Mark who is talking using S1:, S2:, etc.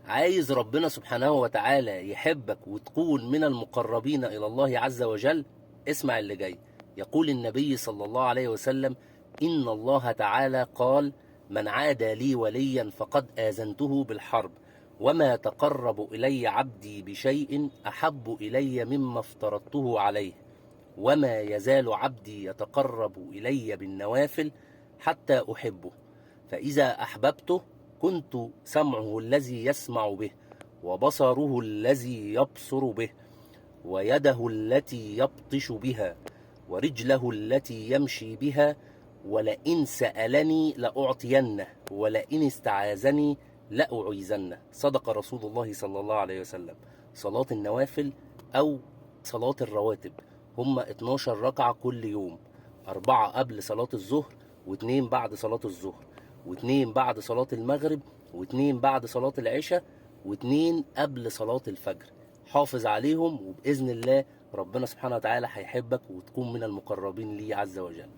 S1: عايز ربنا سبحانه وتعالى يحبك وتكون من المقربين إلى الله عز وجل؟ اسمع اللي جاي. يقول النبي صلى الله عليه وسلم: إن الله تعالى قال: من عادى لي وليا فقد آذنته بالحرب، وما تقرب إلي عبدي بشيء أحب إلي مما افترضته عليه، وما يزال عبدي يتقرب إلي بالنوافل حتى أحبه، فإذا أحببته كنت سمعه الذي يسمع به، وبصره الذي يبصر به، ويده التي يبطش بها، ورجله التي يمشي بها، ولئن سألني لأعطينه، ولئن استعاذني لأعيذنه. صدق رسول الله صلى الله عليه وسلم. صلاة النوافل أو صلاة الرواتب هم 12 ركعة كل يوم، 4 قبل صلاة الظهر، و2 بعد صلاة الظهر، و2 بعد صلاة المغرب، و2 بعد صلاة العشاء، و2 قبل صلاة الفجر. حافظ عليهم وبإذن الله ربنا سبحانه وتعالى هيحبك وتكون من المقربين ليه عز وجل.